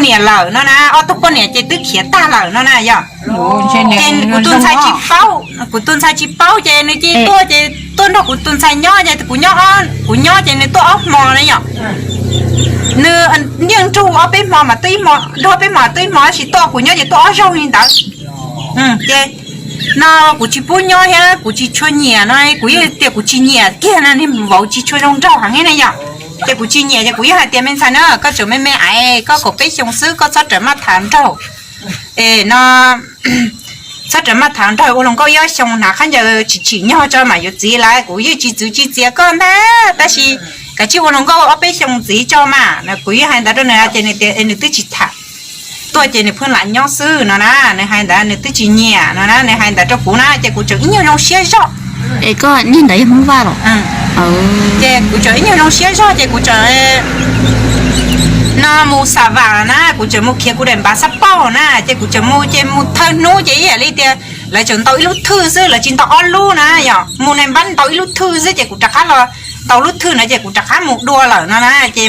niam lawm no na, ob tug poj niam ces twb khiav tag lawm no na yog. Ces kuv tus ntxhais tsis paub, kuv tus ntxhais tsis paub ces nws cia li tuaj ces tuaj nrog kuv tus ntxhais nyob ces kuv nyob, kuv nyob ces nws tuaj ob hmo na yom. Nws yeej nrug ob peb hmo mas tuaj ib hmo, nrug ob peb hmo tuaj ib hmo, tab sis tuaj kuv nyob ces tuaj ob zaug li ntawd. Ces no kuv tsis pub nyob thiab kuv tsis tshua nyiam no, kuv yeej tias kuv tsis nyiam kiag no, niag vauv tsis tshua zoo nraug heev ne yom. Ces kuv tsis nyiam ces kuv yeej hais tias me ntxhais na, koj tseem me me aiv, koj kaum peb xyoo xwb, koj txhob rawm maj tham nraug. Es no txhob rawm maj tham nraug, ua hluas nkauj ib ob xyoo hnav khaub ncaws tsis tsim nyog tso mam yuav txiv lawm. Kuv yeej tsis txwv tsis txiav koj ntag, tab sis kav tsij ua hluas nkauj ob peb xyoo ntxiv tso mas. Kuv yeej hais ntawd rau nws ces nws tias nws twb tsis tham, tuaj ces nws pheej lam nyob xwb no na. Nws hais ntawd nws twb tsis nyiam no na, nws hais ntawd rau kuv na ces kuv tseem ib nyuag zoo siab zog. Es koj niag ntawd yog Hmoob Vaj los? Ces kuv tseem ib nyuag zoo siab zog ces kuv tseem no mus xa vam na, kuv tseem mus khiav kuv daim npav xab pauj na, ces kuv tseem mus ces mus thawj hnub ces ib yam li tias lawv tseem ntaus ib lub thwj xwb, lawv tsis ntaus ob lub na yom, mus daim npav ntaus ib lub thwj xwb ces kuv rov qab los ntaus lub thwj no ces kuv rov qab mus dua lawm no na. Ces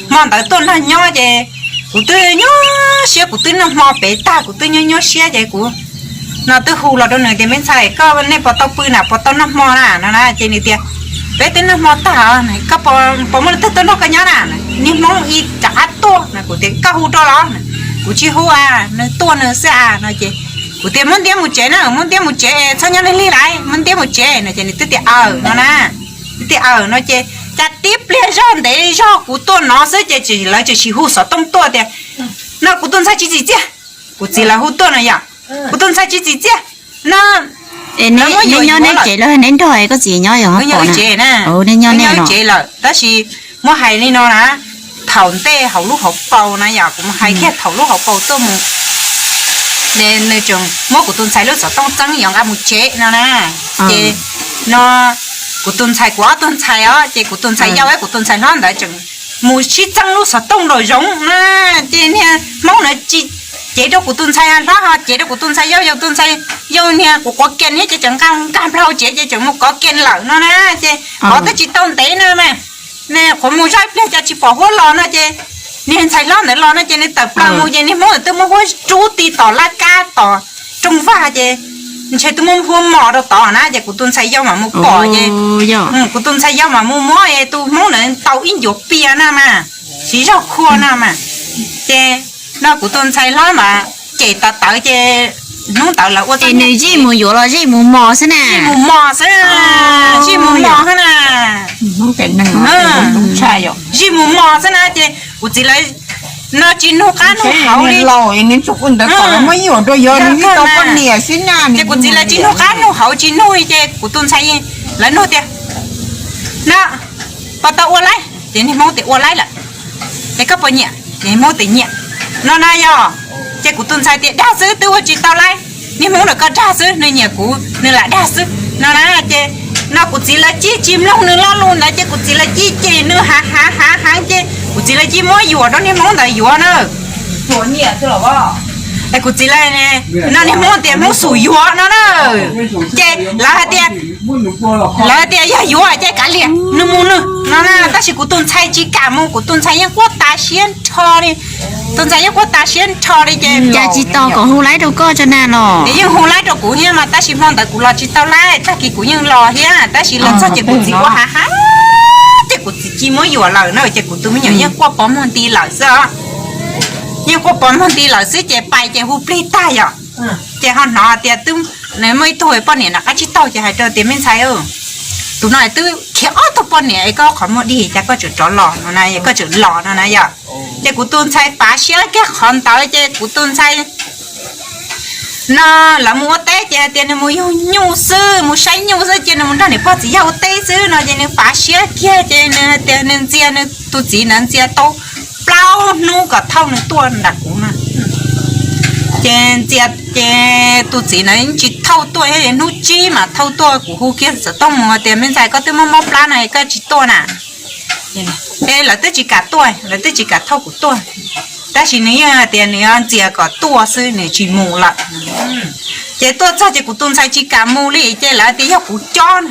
hmo ntawd tuaj nrog nyob ces kuv twb nyuaj siab, kuv twb noj hmo pem tag kuv twb nyuaj nyuaj siab ces kuv no twb hu los rau nws tias me ntxhais koj nej puas tau pw na, puas tau noj hmo na no na. Ces nws tias peb twb noj hmo tag, koj puas muaj leej twg tuaj nrog koj nyob na? Niag Hmoob ib rov qab tuaj no. Kuv tias koj hu rau los? Kuv tsis hu a, nws tuaj nws xwb a no. Ces kuv tias muab ntiab mus tsev na, muab ntiab mus tsev, txhob nyob lig lig lawm, muab ntiab mus tsev no. Ces nws twb tias aws no na, nws tias aws no ces cas tib pliag zog ntev zog kuv tuaj no xwb ces lawv tseem sim hu xov tooj tuaj tias no kuv tus ntxhais tsis txim txiaj. Kuv txiv lawv hu tuaj no yom, kuv tus ntxhais tsis txim txiaj no. Neb nyob neb tsev los neb nrog koj txiv nyob yog? Nyob tsev na, nyob tsev lawm tab sis muab hais li no na, thaum ntej hauv lub hauv paus na yom, kuv mus hais kiag thaum lub hauv paus tuaj mus, nws tseem muab kuv tus ntxhais lub xov tooj txeeb yuav nqa mus tsev no na. Ces no kuv tus ntxhais, kuv ob tug ntxhais os, ces kuv tus ntxhais yau, kuv tus ntxhais hlob ntawd tseem mus sib txeeb lub xov tooj nraum zoov na. Ces niag Hmoob na tsis cev rau kuv tus ntxhais hlob, ho cev rau kuv tus ntxhais yau, yog tus ntxhais yau niag kuv quav ke thiab ces tseem nqa nkag nplau tsev ces tseem mus kov ke lawm no na. Ces kov twb tsis tau ntev no mas, qhuav mus zoj ib pliag cas tsis pom huab los no ces niag ntxhais hlob ntawd los no ces nws tawm plaws mus ces niag Hmoob ntawd twb muab huab rub ti tom laj kab tom rooj vag ces ntshe twb muab huab mos rau tod na ces kuv tus ntxhais yau mam mus pom ces kuv tus ntxhais yau mam mus muab tus Hmoob ntawd ntaus ib ncuav pias na mas, siv zog khua na mas. Ces no kuv tus ntxhais hlob mas cem tawv tawv ces hnub ntawd lawv ua txoj nws zij mus yuav los zij mus mos xwb na, mus mos xwb, zij mus mos xwb na, zij mus mos xwb na ces kuv txiv lawv no tsis nug qab nug hauv li, ces kuv txiv lawv tsis nug qab nug hauv tsis nug li ces kuv tus ntxhais lawv nug tias no puas tau ua laib ces niag Hmoob tias ua laib lawm. Es koj puas nyiam? Ces niag Hmoob tias nyiam no na yog. Ces kuv tus ntxhais tias dag xwb twb ua tsis tau laib, niag Hmoob ntawd koj dag xwb, nws nyiam kuv nws lam dag xwb no na. Ces no kuv txiv lawv cia tsis mloog nws lo lus ntawd ces kuv txiv lawv cia cem nws hav hav hav hav ces kuv txiv lawv cia muab yuam rau niag Hmoob ntawd yuav na. Kuv txiv lawv no niag Hmoob tias Hmoob xum yuav no na. Ces lawv hais tias, lawv tias yog yuav ces kav liam nws mus nws no na, tab sis kuv tus ntxhais tsis kam mus, kuv tus ntxhais yeej quaj tas siab nrho li. Tus ntxhais yeej quaj tas siab nrho li ces cas tsis tos kom hu laib rau koj tso na los? Yeej hu laib rau kuv thiab mas tab sis hmo ntawd kuv los tsis tau laib, tag kis kuv yeej los thiab tab sis los txog ces kuv txiv ua hav hav ces kuv txiv cia muab yuam lawm na ces kuv tus me nyuam yeej quaj pov muag nti lawm xwb os. Yeej quaj pov muag nti lawm xwb ces pais ces hu plig tag yom. Ces ho hnov tias twb muaj ib tug poj niam nram qab tsib taug ces hais rau tias me ntxhais, tus no twb khiav ob tug poj niam es koj qhov muag dig cas koj tseem rov los no na, koj tseem los no na yom. Ces kuv tus ntxhais fav siab kiag qhov ntawd ces kuv tus ntxhais no lawv mus ua teb ces hais tias nws mus yug nyuj xwb, mus saib nyuj xwb ces nws mus nrog niam pog txiv yawg ua teb xwb no ces nws fav siab kiag ces nws hais tias nws ntxias nws tus txiv ntawd ntxias tau plaub hnub kom thauj nws tuaj nram kuv na. Ces ntxias ces tus txiv ntawd tsis thauj tuaj, hnub tsib mas thauj tuaj, kuv hu kiag xov tooj mus tias me ntxhais koj twb mob mob plab no koj tsis tuaj na. Es lawv twb tsis kam tuaj, lawv twb tsis kam thauj kuv tuaj, tab sis nws yeej hais tias nws yuav ntxias kom tuaj xwb nws tsis mus lawm. Ces tuaj txog ces kuv tus ntxhais tsis kam mus li ces lawv tias yog kuv cob,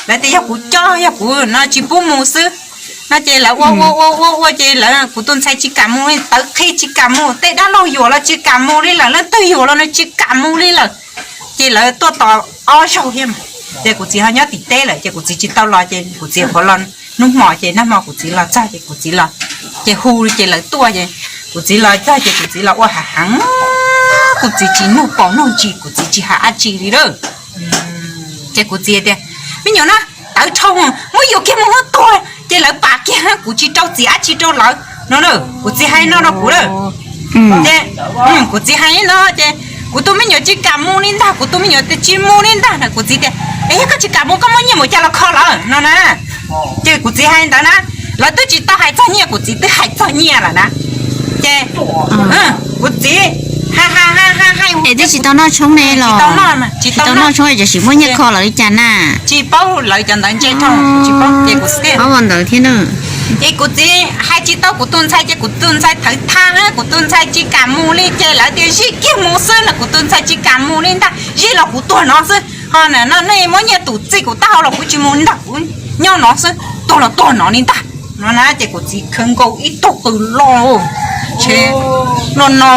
lawv tias yog kuv cob yog kuv no tsis pub mus xwb. No ces lawv ua ua ua ua ua ces lawv, kuv tus ntxhais tsis kam mus li, tawv qhi tsis kam mus, tej dab laug yuam los tsis kam mus li lawm, leej twg yuam los nws tsis kam mus li lawm. Ces lawv tuaj tos ob zaug thiab mas, ces kuv txiv ho nyob tim teb lawm ces kuv txiv tsis tau los ces kuv txiv qhuav los hnub hmo ces nag hmo kuv txiv los txog ces kuv txiv los, ces hu ces lawv tuaj ces kuv txiv los txog ces kuv txiv los ua hav heev, kuv txiv tsis nug pom nug ntsis, kuv txiv tsis hais dab tsi li lawm. Ces kuv txiv tias, me nyuam na, tawv dhau, muab yuam kiag mus muab tuag ces lawv pam kiag, kuv tsis rau txim dab tsi rau lawv no. Kuv txiv hais no rau kuv lawm. Ces kuv txiv hais no ces kuv tus me nyuam tsis kam mus li ntag, kuv tus me nyuam tias tsis mus li ntag na. Kuv txiv tias, es yog koj tsis kam mus koj muaj nyiaj mus cas los kho lawv no na. Ces kuv txiv hais ntawd na, lawv twb tsis tau hais txog nyiaj, kuv txiv twb hais txog nyiaj lawm na. Ces kuv txiv hais, es twb tsis tau noj tshoob ne los? Tsis tau noj tshoob es tam sim muaj nyiaj kho lawv li cas na? Tsis paub, lawv cov ntawd ntse dhau, tsis paub. Ces kuv txiv ntawd thiab na. Ces kuv txiv hais tsis tau kuv tus ntxhais ces kuv tus ntxhais thawv thab, kuv tus ntxhais tsis kam mus li ces lawv tias zij kiag mus xwb no, kuv tus ntxhais tsis kam mus li ntag, zij los kuv tuag no xwb. Ho no nej muab nyiaj tus txij kuv taub hau los kuv tsis mus li ntag, kuv nyob no xwb, tuag los tuag no li ntag no na. Ces kuv txiv khawb nkaus ib tug qws loj, tsheb loj no.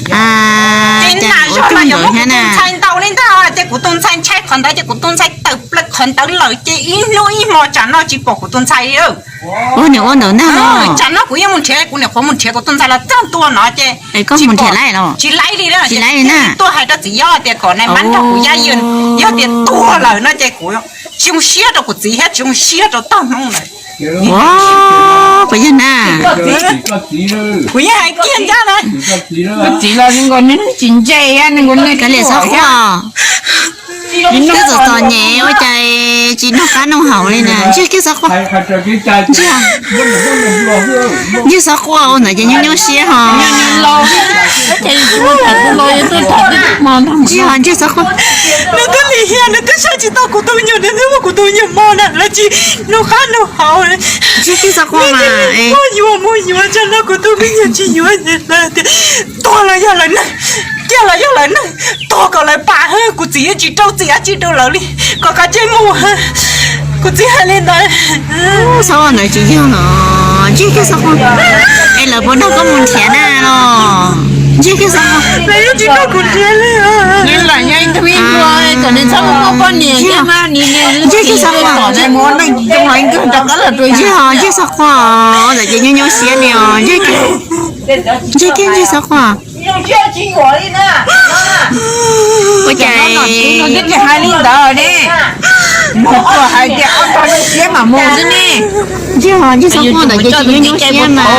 Ces nam zog mas yuav muab kuv tus ntxhais ntaus li ntag, ces kuv tus ntxhais ntshai qhov ntawd ces kuv tus ntxhais tawm plaws qhov ntawd lawm ces ib hnub ib hmo tsam no tsis pom kuv tus ntxhais li. Ua niam ua ntawd ntag los? Tsam no kuv yeej mus nrhiav, kuv niam qhuav mus nrhiav kuv tus ntxhais los txog ntua no ces koj mus nrhiav laij los? Tsis laij li, tsis laij li na. Tuaj hais rau txiv Yob tias kom nais mab nrog kuv Yaj Yws, yog tias tuag lawm no ces kuv tsis zoo siab rau kuv txiv thiab tsis zoo siab rau tog hnub lawm. Ua, puas yog na? Kuv yeej hais kiag ncaj na. Kuv txiv los nws tsis ntse, nws kav liam Xob Quaj. Nws txom txom nyem ua cas tsis noj qab noj haus li na. Ntsiag kiag Xob Quaj. Ntsiag Xob Quaj ua ntawd ces nyuaj nyuaj siab ho. Ntsiag ho, ntsiag Xob Quaj. Nws twb lim hiam, nws twb saib tsis tau kuv tus me nyuam, nws twb muab kuv tus me nyuam mos na, lawv tsis noj qab noj haus. Ntsiag kiag Xob Quaj mas. Muab yuav, muab yuav, tsam no kuv tus me nyuam tsis yuav lawm tias tuag los yog lawv neeg, ciaj los yog lawv neeg, tuag kom lawv pam, kuv txiv yeej tsis rau txim dab tsi rau lawv li, kom kav tsij mus. Kuv txiv hais li ntawd. Xob Quaj ntawd tsis yog los? Ntsiag kiag Xob Quaj. Es lawv puas nrog koj mus nrhiav na los? Ntsiag kiag Xob Quaj. Lawv yeej tsis nrog kuv nrhiav li. Kom nws txhob muaj poj niam thiab mas nws, ntsiag kiag Xob Quaj. Ntsiag ho, ntsiag Xob Quaj, ntawm ces nyuaj nyuaj siab li os. Ntsiag kiag, ntsiag Xob Quaj. Ua cas hais li ntawd ne? Hais tias ob tog siab mam mus xwb ne. Ntsiag ho, ntsiag Xob Quaj ntawd ces tsis nyuaj nyuaj siab mas.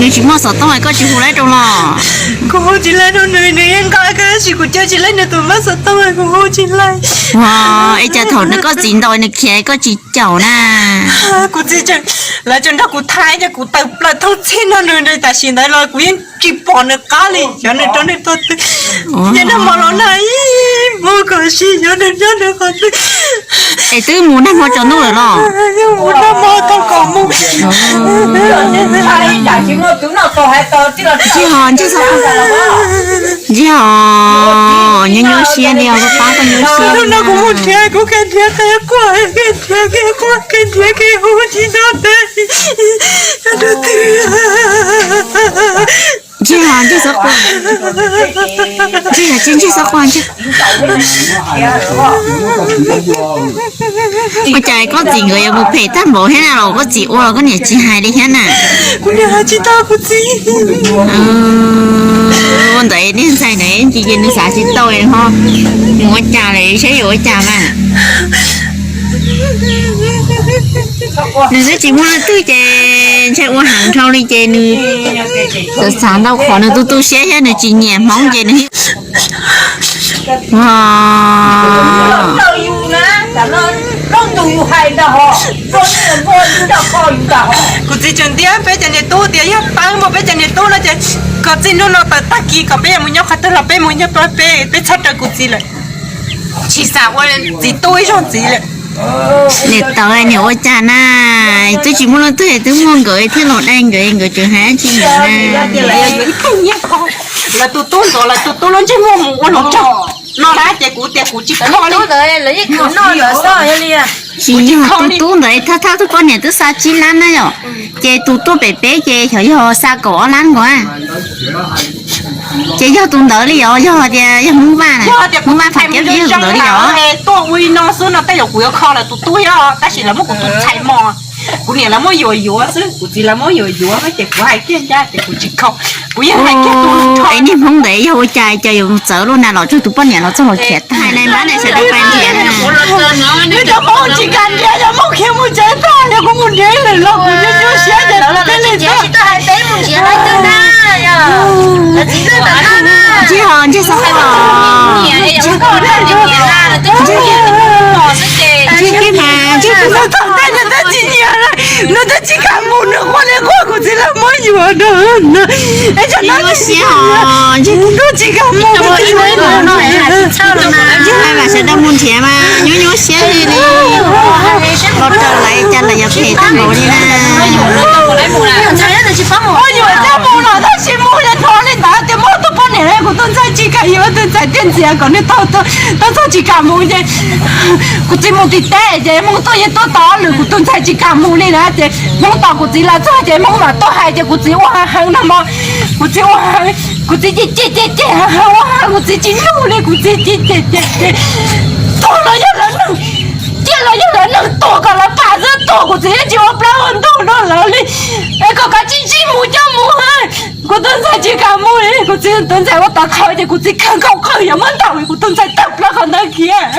Nws tsis muaj xov tooj es koj tsis hu laib rau los? Kuv hu tsis laib rau nws, nws yeej nqa koj tab sis kuv caw tsis laib nws tus mab xov tooj, kuv hu tsis laib. Ua, es cas thaum nws koj txiv ntaus nws khiav koj tsis caum na? Kuv txiv, lawv tseem nrog kuv thaij ces kuv tawm plaws thooj txhij nrog nws, tam sim ntawd los kuv yeej tsis pom nws qab li, xyov nws rau nws tog twg. Ces nag hmo los nag ib hmos kom sim xyov nws nyob nws qhov twg. Es twb mus nag hmo tsaus ntuj lawm los? Mus nag hmo thaum kaum moos. Ntsiag ho, ntsiag Xob Quaj. Ntsiag ho, nyuaj nyuaj siab li os, pab koj nyuaj siab. Hnub no kuv mus nrhiav, kuv kev nrhiav kev quaj, kev nrhiav kev quaj, kev nrhiav kev hu tsis tau tes. Ntsiag ho, ntsiag Xob Quaj. Ntsiag ho, ntsiag Xob Quaj, ntsiag. Ua cas koj txiv nkawd yuav mus phem tag npaum thiab na los? Koj txiv ua los koj niam tsis hais li thiab na? Kuv niam hais tsis tau kuv txiv. Ua ntawd niag ntxhais ntawd ces nws xav tsis tau ho, nws ua cas lawm saib yuav ua cas mas. Nws twb tsis muaj leej twg ces ntshai ua heev dhau li ces nws xav xav ntau qhov, nws tu tu siab thiab nws tsis nyiam Hmoob ces nws Kuv txiv tseem ntiab peb cov niam tub tias yog pab muaj peb cov niam tub no ces kom txij hnub no tawm tag kis kom peb yuav mus nyob qhov twg los peb mus nyob peb, peb txhob raws kuv txiv lawm. Tsis xav ua txiv tub ib zaug ntxiv lawm. Niam tawv niam ua cas na, twb tsis muaj leej twg twb muaj nkawd thiaj los dai nkawd, nkawd tseem hais dab tsi ntawd na. Lawv tus tub ntxov lawv tus tub lub ntsej muag mus ua hluav taws. No na ces kuv tias kuv tsis kho li. Sim yog tus tub ntawd thawj thawj tus poj niam twb xa tsib lab na yom, ces tus tuaj pem peb ces xyov yog xa kaum ob lab nkaus. Ces yog tus ntawd li os, yog tias yog Hmoob Vaj na, Hmoob Vaj Fab Kiab yog tus ntawd li os. Tuaj ua li no xwb no tej zaum kuv yuav kho lawv tus tub thiab, tab sis lawv muab kuv tus ntxhais mos, kuv niam lawv muab yuav yuav xwb, kuv txiv lawv muab yuav yuav ces kuv hais kiag ncaj ces kuv tsis kho. Kuv yeej hais kiag tus, es niag Hmoob ntawd yog ua cas cas yuav txawv luaj na, los txog tus poj niam los txog los khiav tag na, npab na sawv daws pais nrhiav na. Cov Hmoob tsis kam nrhiav, cov Hmoob khiav mus tsev tag, yog kuv mus nrhiav lawm los kuv nyuaj nyuaj siab ces kuv thiaj li txawv. Ntsej ho ntsej xav, ntsej kiag mas ntsej kuv txog tej nws twb tsis nyiam lawm, nws twb tsis kam mus, nws quaj li quaj kuv txiv lawv muab yuav na. Es tsam no siab os, ntsej kuv twb tsis kam mus, ntsej hais mas sawv daws mus nrhiav mas nyuaj nyuaj siab li li. Los raws lawv cas lawv yuav phem tag npaum li na. Muab yuav coj mus los tab sis mus li hnov li ntawd tias muaj tus poj niam, kuv tus ntxhais tsis kam yuav, tus ntxhais thiaj ntxias kom nws tau, tus ntxhais tsis kam mus ces kuv txiv mus tim teb ces Hmoob tuaj yeej tuaj tos lwm, kuv tus ntxhais tsis kam mus li na ces Hmoob tos kuv txiv los txog ces Hmoob mam tuaj hais ces kuv txiv ua heev no mas, kuv txiv ua heev, kuv txiv cem cem cem cem heev ua heev, kuv txiv tsis nug li, kuv txiv cem cem cem cem, tuag los yog lawv neeg, ciaj los yog lawv neeg tuag kom lawv pam xwb, tuag kuv txiv yeej tsis ua plaub ua ntug rau lawv li. Es kom kav tsij ntsib mus coj mus, kuv tus ntxhais tsis kam mus li, kuv txiv tus ntxhais ua tau qhov ces kuv txiv khawg nkaus qhawg yuav muab ntaus kuv tus ntxhais tawm plaws qhov ntawd khiav.